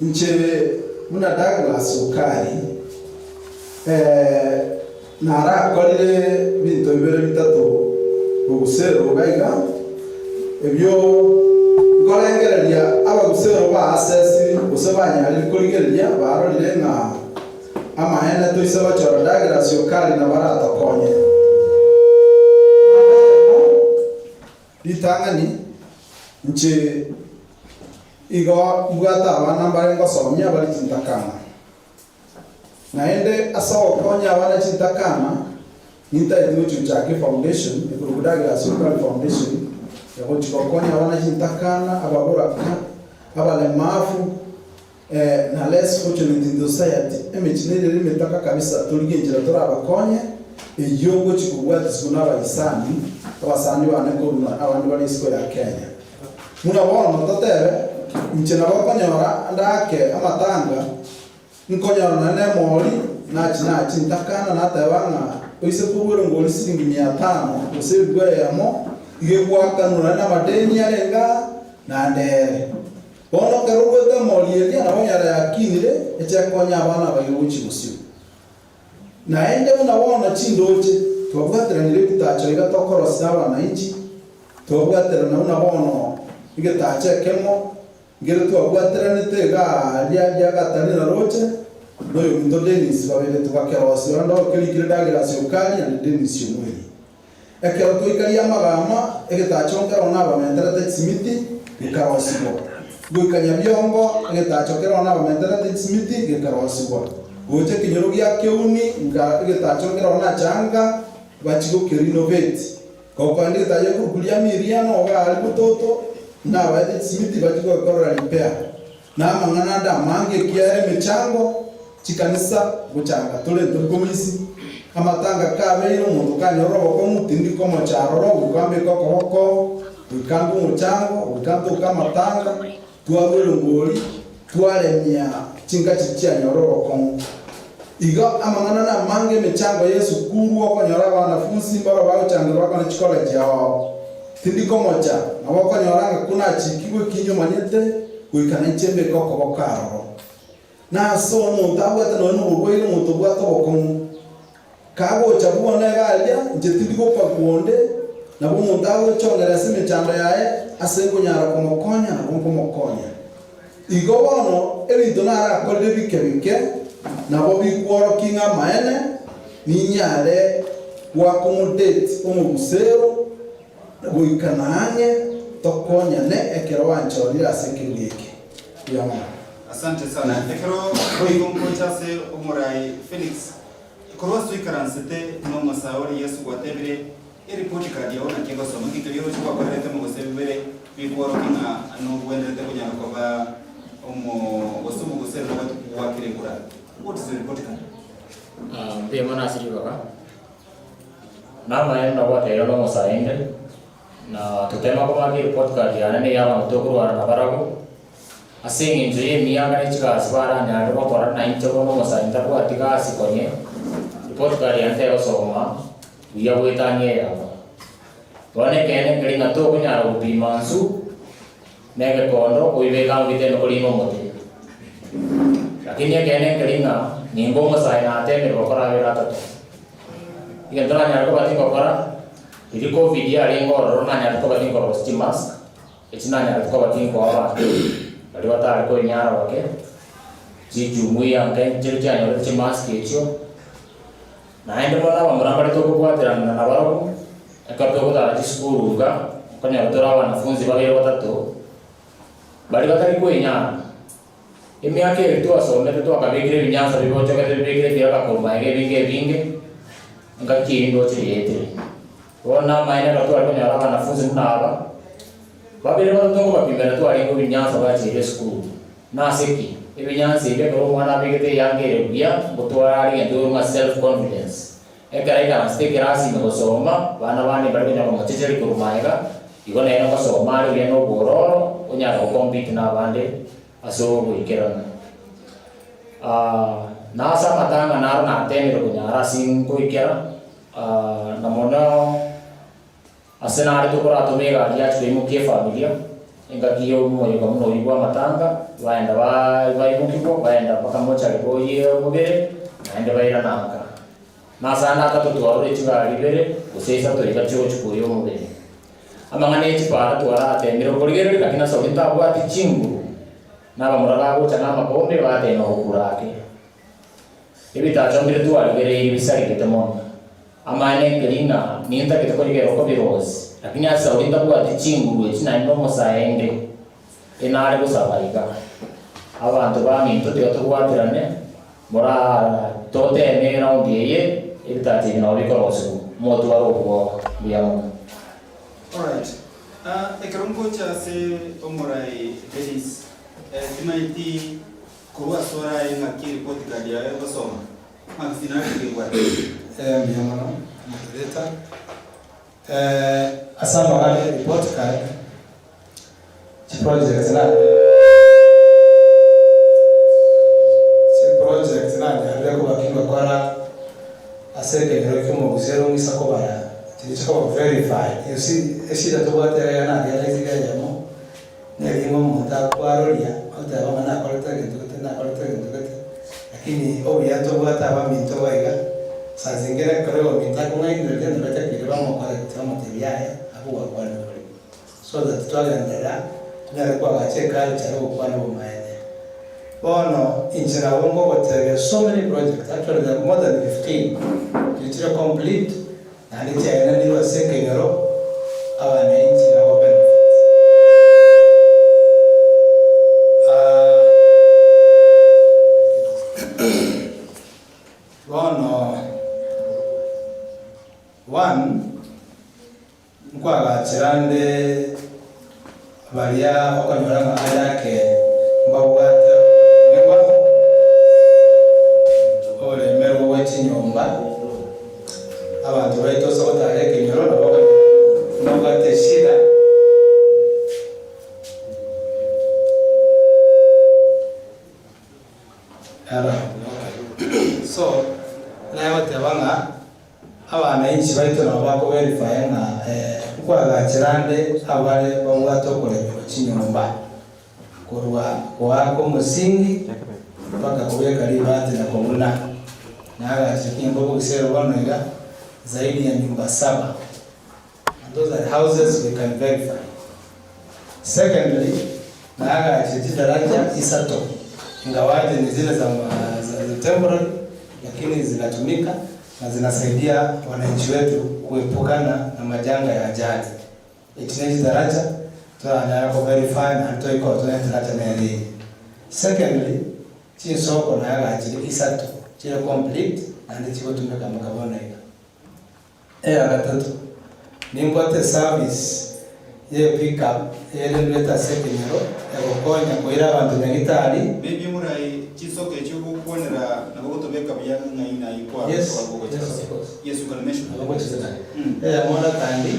Inche buna Douglas Okari, narakorire ebinto bibere bitato bogusero iga iga, ebio nkorengereria abagusero baasesiri gose banyarire korigereria barorire ng'a amaene toise gochora Douglas Okari nabo aratokonye. Ritang'ani, inche igo mbwate abana mbare ngosomia bare chintakana. Naende ase ogokonya abana chintakana, nintaete gochia gochaka efoundation ekorokwa Douglas Okari Foundation, egochia gokonya abana chintakana, ababoraka, abalemafu, na less fortunate in the society, emechie nere ere emetaka kabisa, torigie enchera torabakonye, eyio ngochia kobwatiswa nabaisani, abasani bane korwa abande bare isiko ya Kenya. Buna bono totebe, inche nabo nkonyora ndake amatanga, nkonyora nonya nemori, nachia nachia ntakana nateba ng'a oise korwa erongori siringi mia tano gose elifu eyemo, iga egoakanwa nonya namadeni arenge aa, naende ere. Bono ekero oruete emori eria, nabo onyara yakinire, eche ekonye abana abaye gochia bosio. Naende buna bono chindooche, twabwateranire ebitacho iga tokorosia nabananchi, twabwaterana buna bono egetacho ekemo, nkere twabwateranete iga aaria ria Gatarina roche, na oyominto Denis babere togakerosia, onde okerikire Douglas Okari naende Denis Omweri. Ekero twaikaria amagama, egetacho nkeroo nabamenterete chisimiti, gekarosigwa. Goika Nyabiongo, egetacho keroo nabamenterete chisimiti, gekarosigwa. Gocha ekenyoro gia Keuni, nka egetacho nkeroo nachanga, bachia gokerinovate. Gokoenda egetacho ekorokwa ria Miriano iga aria bototo, nabaete chisimiti bachia gogekorera repair. Na amang'ana ande amange ekiagera emechango, chikanisa, gochanga tore ntori komisi, amatanga kabeire omonto kanyorire obokong'u tindi komocha aroro goika mbeke okoboko, goika mbe omochango, goika ntoke amatanga, twarwa erongori, twaremia chinka chiria chianyorire obokong'u. Igo amang'ana namange emechango y'esukuru okonyora abanafunsi mbaro bagochangerwa bakone chikoleji ao. Tindi komocha, nabo okonyora ng'a konachikigwe ekinya omanyete, goika nainche mbeke okoboko aroro. Na ase omonto abwate nonya noborwaire omonto obwate obokong'u, kagocha bwone iga aria, inche tindi gokagwa onde, nabo omonto agochongera ase emechando yaye, ase nkonyara komokonya, nabo nkomokonya. Igo bono ebinto narakorire bike bike, nabo bikworokia ng'a amaene ninyare goaccommodate omobusero goika naang'e tokonyane ekero banchorire ase ekerogo eke. Mbuya mono. Asante sana. Ekero boigo ngocha ase omorai Felix, korwa ase oikaransete nomosae oria Yeso gwatebire, Eripoti card yao naki egosoma, nki keria oroche gwakorerete mogose bibere bikworokia ng'a nogwenerete konyara koba omo gose omoguseri nobwate kogwakera ekura. What is your report card? Mbuya mono ase ribaga. Namaene nabwate nomosae inde, na totema kobanga ereport card yane na eya abanto tokorwana nabarabwo, ase eng'encho ya emiaka ne chigasi baranyare gokora na inche bono omosae ntabwati gasi konye, report card yane tegosoma buya goetania eyabo. Bono ekeene nkeri ng'a tokonyara gopima nsu na egekondo oibeke amo biteme korina omote. Lakini ekeene nkeri ng'a ningo omosae natemire gokora abere atato. Egento nanyare koba tingokora, riria covid yarenge ororo nanyarete koba tinkorosia chimask, echi nanyarete koba tinkoa abanto baria batare koinyara bake, chijumuiya nke nchire chianyorete chimask echio. Naende bono abamura mbare tokobwaterana nabarabwo, ekero togotara chisukuru iga, okonyora tore abanafunzi babere batato, baria batari kwenyara. Emiaka eye twasomete twakabekire ebinyansa bibochogete bibekire ebiaka korwa magega ebinge ebinge, engaki eyio ndoche yaetire. Bono namaene ekero tware konyora abanafunzi buna aba, babere batato nkobapimera twarenge ebinyansa bachiire esukuru. Nase ki? Ebinyansa ebi ekero omwana abegete eyanga ere buya, ngotwara are egento ekorokwa ng'a self confidence. Ekero aikaransete ekerasi ime gosoma, bana bande mbare konya komochecheria korwa magega, igo nere ngosoma are buya na obwororo, onyare go compete na abande ase ogoikerana. Na ase amatanga naro natemire konyara ase ngoikera, na mono Ase nare tokoratome egari yache koimokia efamilia, engaki y'omoyega buna oyio bw'amatanga. Baenda baimokigwa, baenda mpaka mochari boyie omobere, naende bairana nka. Na ase ande atato twarure chigari ibere, gose isato iga chiogochia koyia omobere. Amang'ana e chipara twaratemire okorigereria, lakini ase oria ntabwati chinguru, na abamura bagocha namakombe batema gokura ake. Ebitacho mbire twarigereirie bisarigete mono. Amaene nkeri ng'a nintagete korigereria okobirosia, lakini ase oria ntabwati chinguru echi naende nomosae inde. Inare gosaba iga, Abanto baminto tiga tobwaterane, moratoteeme eraundi eye, ebitacho ebi nabo bikorosigwa, motware obwoba. Mbuya mono. Alright. Ah, ekero ngocha ase omorai Dennis, eh, timaeti korwa ase oraye ng'aki eripoti card yaye ogosoma, ng'aki tinarenge ebwate. Eh, mbuya mono, moderator. Eh, ase amang'ana ya report card, chiprojects nanyarire chiprojects nanyarire koba kingokora ase ekenyoro kia omogusii ere ong'isa kobara chiria chikoba verified. You see, eshida tobwate iga iga narealize eyemo, neri ng'a omonto akwaroria oteba ng'a nakorete egento gete nakorete egento gete, lakini obuya tobwate abaminto iga iga, saa zingine ekero oyominto akong'ainereria nabo etakeire bamocorrect bamotebie yaya abwo gwakwanire oborimo. So that twagenderera tonyare koagacha eculture ya ogokwana obomaene. Bono inche nabo ngogotebia so many projects actually there are more than 15 chiria chire complete naende chiaenanirwe ase ekenyoro abananchi nabo benefit. Ah, bono one Nkwagachera nde baria okonyora ng'a ayake mbabwate okoremerwa, oboremerwa bwe chinyomba, abanto baito ase ogotara ekenyoro nabo okonyora ng'a mbabwate eshida. Ara, so naye goteba ng'a. Abananchi baito nabo bakoverify ng'a nkoagachera ande abare babwate okoremerwa chinyomba korwa goaka omosingi mpaka kobeka ribati na kobuna. Naagachire chinyomba bogisero bono iga zaidi ya nyumba saba and those are houses we can verify. Secondly, naagachire chidaraja isato ingawaje ni zile za za temporary lakini zinatumika na zinasaidia wananchi wetu kuepukana na majanga ya ajali. Echi ne chidaraja toranyare ko verify naende toikore tore edaraja nere eye. Secondly, chinsoko naagachire isato chire complete naende chigotumeka mpaka bono iga. Eya gatato, nimbwate eservice ye pick up eyerendwete ase ekenyoro egokonya koira abanto nyagitari. Maybe omorai chisoko echio ogokwanera nabo gotobeka buya ng'ai nai kwa Yes, gocha yes, of course. Yes, you can mention. Nabo ngochete Eyemo ndakandi,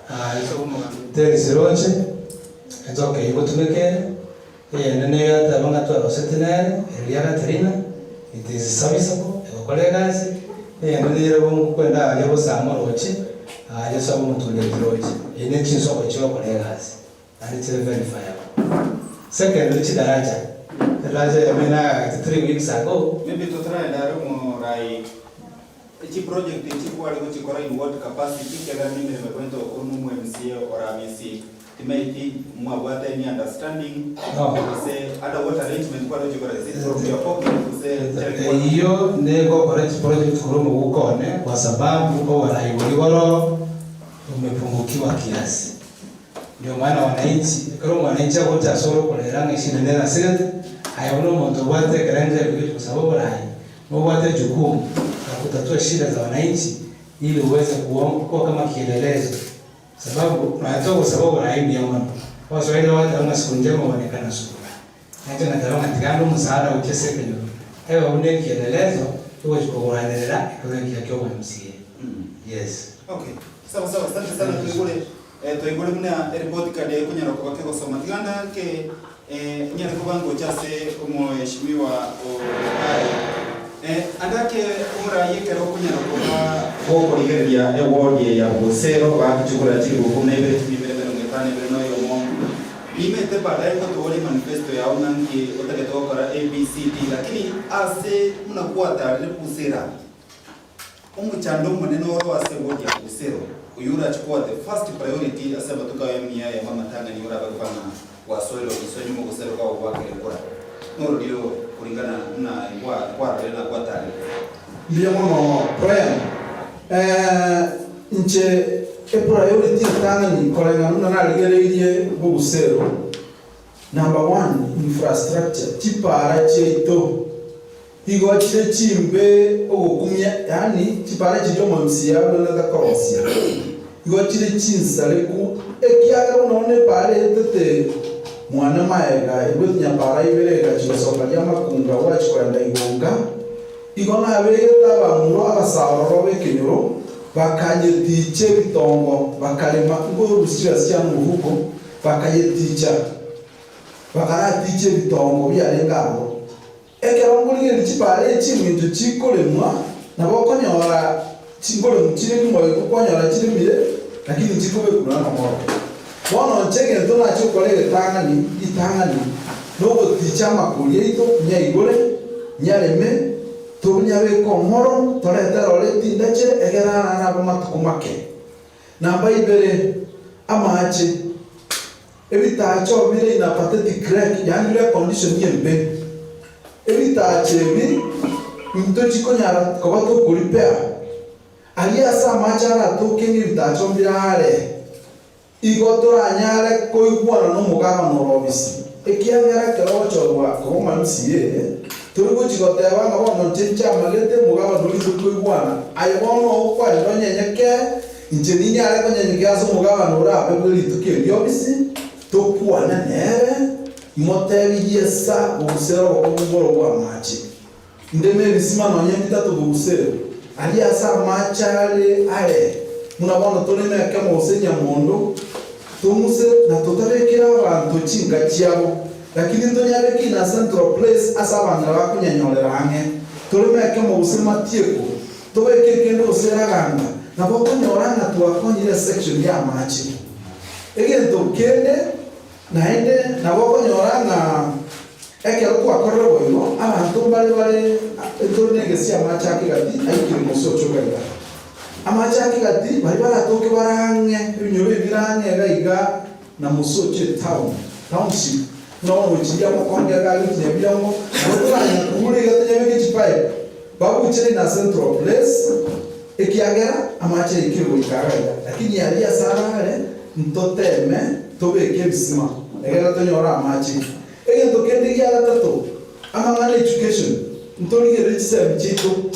ase omogambi Terry Siroche, enchoka eyio gotumeka ere, eyende nigo yateba ng'a twaroseti nere, eria Katerina, it is serviceable, egokora egasi, eyende nere bongo kwenda aria bosa moroche, aria ase omotureti roche. Eyio ne chinsoko chiogokora egasi, naende chire verifiable. Secondly, chidaraja, edaraja eyemo nagagete 3 weeks ago. Maybe totaraenda are omorai Chiproject echi kware gochikora in what capacity ekiagera nemeremo ekorente okorwa nomo MCA oramisi timaeti mwabwate any understanding No. gose under what arrangement kware gochikora is it from your pocket gose chari kwa Eyio negokora chiproject korwa omoguko one kwa sababu oborai boria boro bumepungukiwa kiasi. Ndio maana wananchi, ekero omwananchi agocha asore okorera ng'a eshida nere asegete, aye buna omonto obwate ekerengererio giochi gosaba oborai, Nobwate jukumu la kutatua shida za wananchi ili uweze kuwa kama kielelezo sababu nonya togosaba oborai mbuya mono. Abaswahili bagoteba ng'a siku njema huonekana sura. Nainche ngateba ng'a tiga ande omosaada gochia ase ekenyoro ebe buna ekielelezo togochia kogwanerera ekero ekiya kia obo MCA. Yes. Okay, sawa sawa, asante sana toigure eh, toigure buna eripoti card eye ekonyara koba kegosoma. Tiga ndake eh, nyare koba ngocha ase omoeshimiwa Ogai. Eh, andake omorai ekero okonyara koba gokorigereria eward eye ya Bosero, bakichukura chilifu kumi na ibere, chimia ibere emerongo etano ebere na oyomo. Nimete baadaye ngotoorie manifesto yao ng'a nki otagete gokora ABCD lakini ase buna gwatarire busera omochando omonene oro ase ward ya Busero oyio orache koa the first priority ase amatuko aye emiya eyemo amatang'ani orabe koba ng'a gwasoire obiso nyuma ogosero kwao gwakire kura nororio kuringana buna kwarorire na gwatarire. Mbuya mono Brian. Inche epriority entang'ani koreng'ana buna narigereirie bobusero, number one infrastructure, chipara chiaito igo chire chimbe ogokumia yaani chipara chiria omo MCA abwenerete korosia igo chire chinsareku ekiagera buna bono epara etete mwane maega ebwate nyapara ibere egachia gosoka riamakunga gwachia koenda igonga. Igo nabegete abamura abasaororo b'ekenyoro, bakanyetiicha ebitongo, bakarema ngorusia chibesa chiane omofuko, bakayetiicha, bakaratiicha ebitongo biarenge aroro. Ekero nkorigereria chipaara echi engencho chikoremwa, nabo okonyora chingoremu chire rimoiko kwanyora chiremire, lakini nchikobekwa nonya nomoro. Bono inche egento nachia gokora egetang'ani ritang'ani nogoticha amakori aito nyaigore, nyareme, tonyabeke omoro, torete rore tindachere egere arare abe amatuko make. Namba ibere, amache, ebitacho bire in a pathetic wreck, yaani bire econdition embe. Ebitacho ebi ntochi konyara koba tokoripea, aria ase amache aratoke ng'ebitacho mbire are. Igo toranyare koigwana nomogabana ore obisi, ekiagera ekero ogochorwa koba omoMCA, tori gochia goteba ng'a bono inche nchamagete omogabana oria tori koigwana, aye bono okoenda onyenyeke, inche ninyare konyenyekea ase omogabana orabe bwe rituko erio obisi, tokwane nere, imotebirie esa gose obokong'u bore obw'amache. Ndeme ebisima nonya ebitato bogusero, aria ase amache are are, buna bono toreme ekemo gose nyamondo, tong'use na totabekere abanto chinka chiabo, lakini ntonyabeke in a central place ase abang'ina bakonyanyorera ang'e. Toreme ekemo gose matieko, tobeke ekende gose eraganga, nabo okonyora ng'a twakonyire esection y'amache. Egento kende Naende nabo okonyora ng'a ekero twakorire boigo, abanto mbare bare tore negesia amache ake gati aikire mose ochoka iga. Amache ake gati baria baratoke bare ang'e, ebinyoro ebi bire ang'e iga iga na mose oche etown, township, buna bono gochiria amakonge iga aria gochinya biongo, nabo toranyakure iga tonyabeke chipipe, babuchere in a central place, Ekiagera amache aikire goika agaiga, lakini aria ase arare ntoteme tobeke ebisima, egere tonyore amache. Egento kende gia gatato, amang'ana education, ntorigererie chisemi chiaito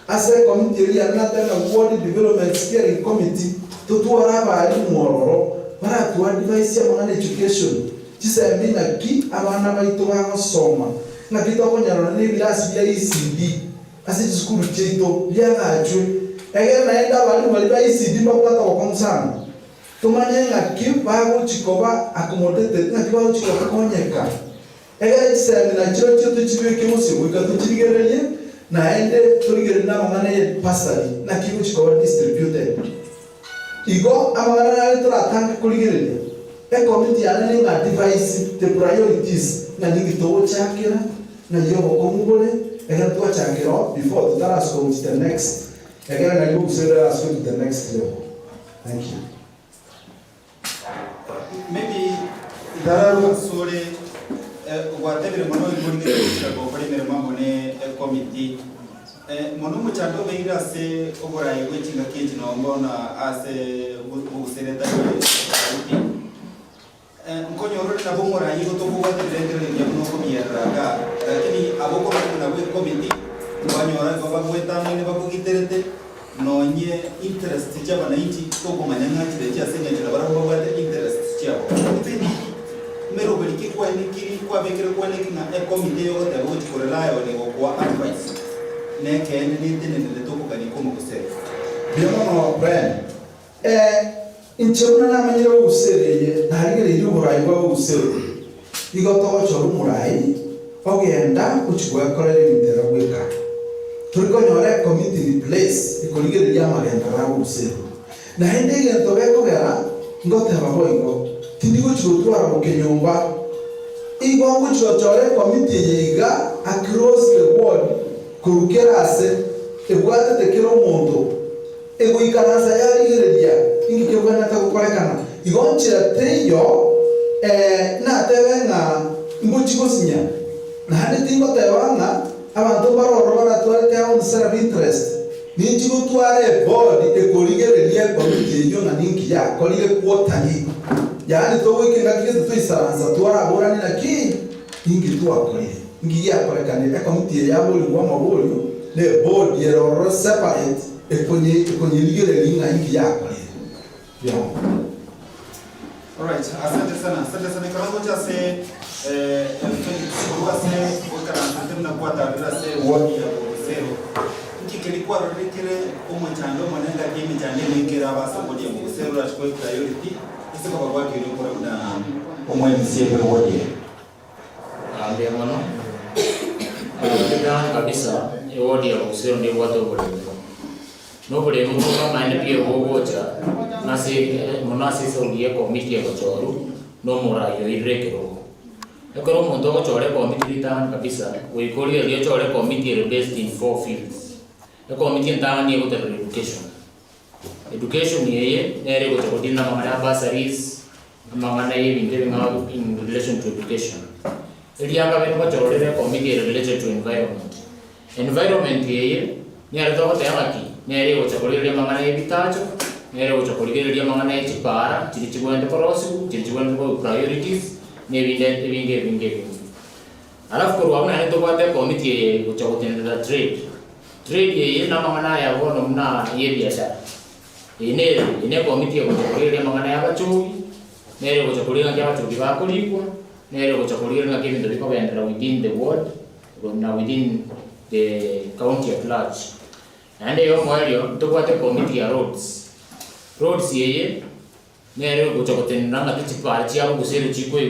ase ecommittee eria yane nateba ng'a Ward Development Steering Committee, totware abalimu ororo baratuadvise amang'ana education, chisemi naki abana baito bagosoma, ng'aki tokonyarana na ebirasi bia ECD. Ase chisukuru chiaito biagachwe, egere naende abalimu baria ba ECD mbabwate obokong'u sana, tomanye ng'aki bagochi koba accommodated, ng'aki bagochi gokonyeka, egere chisemi nachirochio tochibeke bosio goika tochirigererie, naende torigererie namang'ana ye bursary naki egochi koba distributed. Igo amang'ana nare toratange korigereria, ekomiti yane ning'a advise the priorities ng'a ninki togochakera, ng'ai obokong'u bore, ekero twachakera oo before totarasuka gochia the next, ekero ng'ai boguserera asuke to the next level. Thank you. Maybe igararwa asore gwatebire mono oigorire gochia gokora emeremo amo ne ekomiti. Mono omochando obeire ase oborai bwe chingaki echi nongo na ase bogusereta Daudi. Nkonyora ore nabo omorai igo tokobwata ebirengererio ebiya buna okobierera igaa, lakini abwo okorokwa buna bwe ekomiti kwanyora igo bagwetanaine bakogiterete nonye interest chia abananchi tokomanya ng'a chirechi ase eng'encho nabarabwo babwate interest chiabo. Even emeroberi ki kwaenekiri kwabekire kwaeneki ng'a ekomiti eye ogoteba ogochi ko rely on gokoa advice nekeene netenenere tokogania komogusera. Mbuya mono Brian. Ee, inche buna namanyire ogusera eye, narigereirie oborai bwa ogusera oyo. Igo togochora omorai ogenda gochia gwekorera ebinto ere bweka. Tori konyora ecommittee in place ekorigereria amagenderero a ogusera. Naende egento gekogera ngoteba boigo. Tindi gochia gotwara bokenyomba. Igo ngochia gochora ekomiti eye iga across the board korwa kera ase, ebwatete kera omonto, egoikaransa yarigereria inki kebwenerete gokorekana. Igo nchera teiyo natebe ng'a ngochia gosinya, naende tingoteba ng'a abanto mbare ororo baratware their own self interest. Ninchi gotwara ebodi ekorigereria ekomiti eyio ng'a ninki yakorire quarterly, yaani togoika engaki gete toisaransa twaraborane naki inki twakorire, inki giakorekanire, ekomiti eye yaborigwe amaborio na ebodi ere ororo separate ekonye ekonyerigereria ng'a inki yakorire. Biongo. Alright, asante sana, asante sana. Ekero ngocha ase eh, Felix, korwa ase oikaransete buna kwatarire ase ward ya Bogosero, nki keri kwarorire kere omochando omonene gati y'emechando eme ekere aba ase ward ya Bogosero orache koe priority ase koba gwakeire okore buna omo MCA bwe ward eye? Ah, mbuya mono. Ah, kabisa eward ya Bogosero ndebwate oboremu. Noboremu bw'amaene pi obogocha ase mono ase esauri y'ekomiti egochorwa na omorai oirire ekerogo. Ekero omonto ogochora ekomiti ritang'ani kabisa, goika origererie ochore ekomiti ere based in four fields. Ekomiti entang'ani egoterera education, education eye nere egocha godeal na amang'ana ya bursaries, amang'ana ya ebinto ebing'ao in relation to education. Eria kabere ngochorere ekomiti ere related to environment. Environment eye nere togoteba ng'aki, nere egocha korigereria amang'ana ya ebitacho, nere egocha korigereria amang'ana ya chipara chiria chibwenerete korosiwa, chiria chibwenerete koba priorities, na ebinde ebinge ebinge ebinge. Alafu korwa abwo naende tobwate ekomiti eye egocha gotenenera trade. Trade eye na amang'ana aya bono buna ya ebiashara. Eye nere, eye ne ekomiti egocha korigereria amang'ana ya abachogi, nere egocha korigereria ng'aki abachogi bakorikwa, nere egocha korigereria ng'aki ebinto bikogenderera within the ward, na within the county at large. Naende eyomoerio ntobwate committee ya roads. Roads eye nere ogocha gotenena ng'aki chipara chiabo gose ere chikoigwa.